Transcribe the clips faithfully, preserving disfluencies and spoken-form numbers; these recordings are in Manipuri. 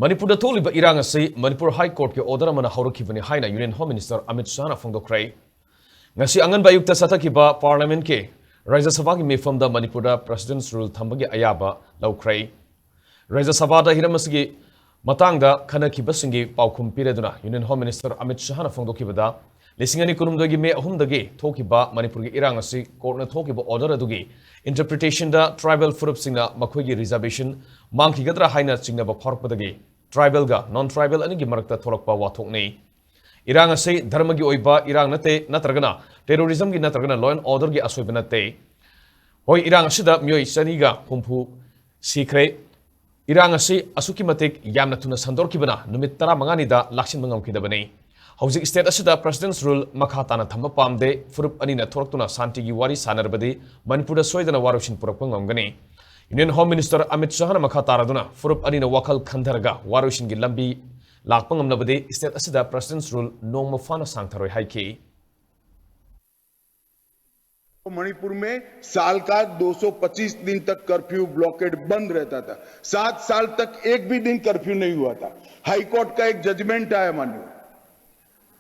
ꯃꯅꯤꯄꯨꯔꯗ ꯊꯣꯛꯂꯤꯕ ꯏꯔꯥꯡ ꯑꯁꯤ ꯃꯅꯤꯄꯨꯔ ꯍꯥꯏ ꯀꯣꯔꯠꯀꯤ ꯑꯣꯔꯗꯔ ꯑꯃꯅ ꯍꯧꯔꯛꯈꯤꯕꯅꯤ ꯍꯥꯏꯅ ꯌꯨꯅꯤꯌꯟ ꯍꯣꯝ ꯃꯤꯅꯤꯁꯇꯔ ꯑꯃꯤꯠ ꯁꯥꯍꯅ ꯐꯣꯡꯗꯣꯛꯈ꯭ꯔꯦ꯫ ꯉꯁꯤ ꯑꯉꯟꯕ ꯑꯌꯨꯛꯇ ꯆꯠꯊꯈꯤꯕ ꯄꯥꯔꯂꯤꯌꯥꯃꯦꯟꯠꯀꯤ ꯔꯥꯖ꯭ꯌ ꯁꯚꯥꯒꯤ ꯃꯤꯐꯝꯗ ꯃꯅꯤꯄꯨꯔꯗ ꯄ꯭ꯔꯦꯁꯤꯗꯦꯟꯠꯁ ꯔꯨꯜ ꯊꯝꯕꯒꯤ ꯑꯌꯥꯕ ꯂꯧꯈ꯭ꯔꯦ꯫ ꯔꯥꯖ꯭ꯌ ꯁꯚꯥꯗ ꯍꯤꯔꯝ ꯑꯁꯤꯒꯤ ꯃꯇꯥꯡꯗ ꯈꯟꯅꯈꯤꯕꯁꯤꯡꯒꯤ ꯄꯥꯎꯈꯨꯝ ꯄꯤꯔꯗꯨꯅ ꯌꯨꯅꯤꯌꯟ ꯍꯣꯝ ꯃꯤꯅꯤꯁꯇꯔ ꯑꯃꯤꯠ ꯁꯥꯍꯅ ꯐꯣꯡꯗꯣꯛꯈꯤꯕꯗ, ꯂꯤꯁꯤꯡ ꯑꯅꯤ ꯀꯨꯟꯍꯨꯝꯗꯣꯏꯒꯤ ꯃꯦ ꯑꯍꯨꯝꯗꯒꯤ ꯊꯣꯛꯈꯤꯕ ꯃꯅꯤꯄꯨꯔꯒꯤ ꯏꯔꯥꯡ ꯑꯁꯤ ꯀꯣꯔꯠꯅ ꯊꯣꯛꯈꯤꯕ ꯑꯣꯔꯗꯔ ꯑꯗꯨꯒꯤ ꯏꯟꯇꯔꯄ꯭ꯔꯤꯇꯦꯁꯟꯗ ꯇ꯭ꯔꯥꯏꯕꯦꯜ ꯐꯨꯔꯨꯞꯁꯤꯡꯅ ꯃꯈꯣꯏꯒꯤ ꯔꯤꯖꯔꯕꯦꯁꯟ ꯃꯥꯡꯈꯤꯒꯗ꯭ꯔꯥ ꯍꯥꯏꯅ ꯆꯤꯡꯅꯕ ꯐꯥꯎꯔꯛꯄꯗꯒꯤ ꯇ꯭ꯔꯥꯏꯕꯦꯜꯒ ꯅꯣꯟ ꯇ꯭ꯔꯥꯏꯕꯦꯜ ꯑꯅꯤꯒꯤ ꯃꯔꯛꯇ ꯊꯣꯛꯂꯛꯄ ꯋꯥꯊꯣꯛꯅꯤ꯫ ꯏꯔꯥꯡ ꯑꯁꯤ ꯙꯔꯃꯒꯤ ꯑꯣꯏꯕ ꯏꯔꯥꯡ ꯅꯠꯇꯦ, ꯅꯠꯇ꯭ꯔꯒꯅ ꯇꯦꯔꯣꯔꯤꯖꯝꯒꯤ ꯅꯠꯇ꯭ꯔꯒꯅ ꯂꯣ ꯑꯦꯟ ꯑꯣꯔꯗꯔꯒꯤ ꯑꯁꯣꯏꯕ ꯅꯠꯇꯦ꯫ ꯍꯣꯏ, ꯏꯔꯥꯡ ꯑꯁꯤꯗ ꯃꯤꯑꯣꯏ ꯆꯅꯤꯒ ꯍꯨꯝꯐꯨ ꯁꯤꯈ꯭ꯔꯦ꯫ ꯏꯔꯥꯡ ꯑꯁꯤ ꯑꯁꯨꯛꯀꯤ ꯃꯇꯤꯛ ꯌꯥꯝꯅ ꯊꯨꯅ ꯁꯟꯗꯣꯔꯛꯈꯤꯕꯅ ꯅꯨꯃꯤꯠ ꯇꯔꯥꯃꯉꯥꯅꯤꯗ ꯂꯥꯛꯁꯤꯟꯕ ꯉꯝꯈꯤꯗꯕꯅꯤ꯫ ꯍꯧꯖꯤꯛ ꯁ꯭ꯇꯦꯠ ꯑꯁꯤꯗ ꯄ꯭ꯔꯦꯁꯤꯗꯦꯟꯠꯁ ꯔꯨꯜ ꯃꯈꯥ ꯇꯥꯅ ꯊꯝꯕ ꯄꯥꯝꯗꯦ꯫ ꯐꯨꯔꯨꯞ ꯑꯅꯤꯅ ꯊꯣꯔꯛꯇꯨꯅ ꯁꯥꯟꯇꯤꯒꯤ ꯋꯥꯔꯤ ꯁꯥꯟꯅꯔꯕꯗꯤ ꯃꯅꯤꯄꯨꯔꯗ ꯁꯣꯏꯗꯅ ꯋꯥꯔꯣꯏꯁꯤꯟ ꯄꯨꯔꯛꯄ ꯉꯝꯒꯅꯤ꯫ ꯌꯨꯅꯤꯌꯟ ꯍꯣꯝ ꯃꯤꯅꯤꯁꯇꯔ ꯑꯃꯤꯠ ꯁꯥꯍꯅ ꯃꯈꯥ ꯇꯥꯔꯗꯨꯅ ꯐꯨꯔꯨꯞ ꯑꯅꯤꯅ ꯋꯥꯈꯜ ꯈꯟꯊꯔꯒ ꯋꯥꯔꯣꯏꯁꯤꯟꯒꯤ ꯂꯝꯕꯤ ꯂꯥꯛꯄ ꯉꯝꯂꯕꯗꯤ ꯁ꯭ꯇꯦꯠ ꯑꯁꯤꯗ ꯄ꯭ꯔꯦꯁꯤꯗꯦꯟꯠꯁ ꯔꯨꯜ ꯅꯣꯡꯃ ꯐꯥꯅ ꯁꯥꯡꯊꯔꯣꯏ ꯍꯥꯏꯈꯤ꯫ मणिपुर में साल का दो सौ पच्चीस दिन तक कर्फ्यू ब्लॉकेड बंद रहता था। सात साल तक एक भी दिन कर्फ्यू नहीं हुआ था। हाई कोर्ट का एक जजमेंट आया माननीय,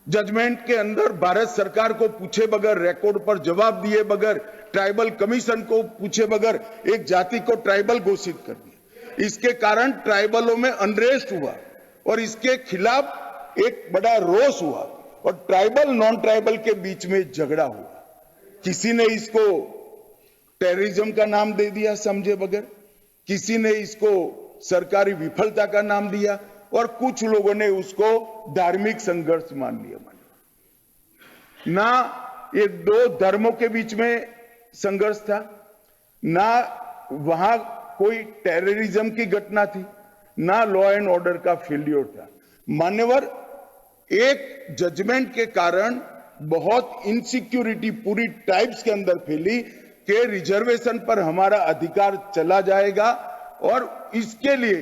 जजमेंट के अंदर भारत सरकार को पूछे बगैर, रिकॉर्ड पर जवाब दिए बगैर, ट्राइबल कमीशन को पूछे बगैर एक जाति को ट्राइबल घोषित कर दिया। इसके कारण ट्राइबलों में अनरेस्ट हुआ और इसके खिलाफ एक बड़ा रोष हुआ और ट्राइबल नॉन ट्राइबल के बीच में झगड़ा हुआ। किसी ने इसको टेररिज्म का नाम दे दिया समझे बगैर, किसी ने इसको सरकारी विफलता का नाम दिया और कुछ लोगों ने उसको धार्मिक संघर्ष मान लिया। ना ये दो धर्मों के बीच में संघर्ष था, ना वहां कोई टेररिज्म की घटना थी, ना लॉ एंड ऑर्डर का फेल्योर था। मान्यवर, एक जजमेंट के कारण बहुत इनसिक्योरिटी पूरी ट्राइब्स के अंदर फैली कि रिजर्वेशन पर हमारा अधिकार चला जाएगा और इसके लिए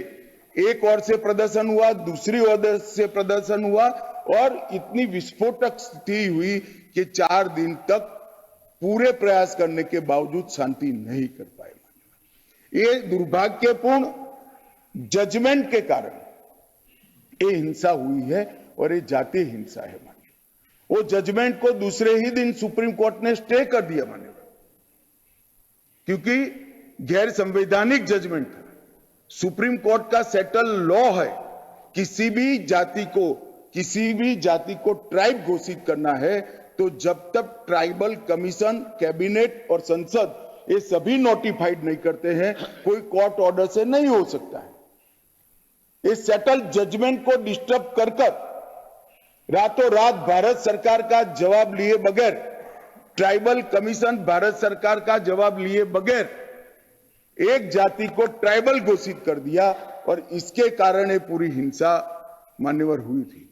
एक ओर से प्रदर्शन हुआ, दूसरी ओर से प्रदर्शन हुआ और इतनी विस्फोटक स्थिति हुई कि चार दिन तक पूरे प्रयास करने के बावजूद शांति नहीं कर पाए। ये दुर्भाग्यपूर्ण जजमेंट के कारण ये हिंसा हुई है और ये जातीय हिंसा है माननीय। वो जजमेंट को दूसरे ही दिन सुप्रीम कोर्ट ने स्टे कर दिया माननीय, क्योंकि गैर संवैधानिक जजमेंट था। सुप्रीम कोर्ट का सेटल लॉ है, किसी भी जाति को किसी भी जाति को ट्राइब घोषित करना है तो जब तक ट्राइबल कमीशन, कैबिनेट और संसद ये सभी नोटिफाइड नहीं करते हैं, कोई कोर्ट ऑर्डर से नहीं हो सकता है। इस सेटल जजमेंट को डिस्टर्ब कर कर रातों रात भारत सरकार का जवाब लिए बगैर, ट्राइबल कमीशन भारत सरकार का जवाब लिए बगैर एक जाति को ट्राइबल घोषित कर दिया और इसके कारण ये पूरी हिंसा मान्यवर हुई थी।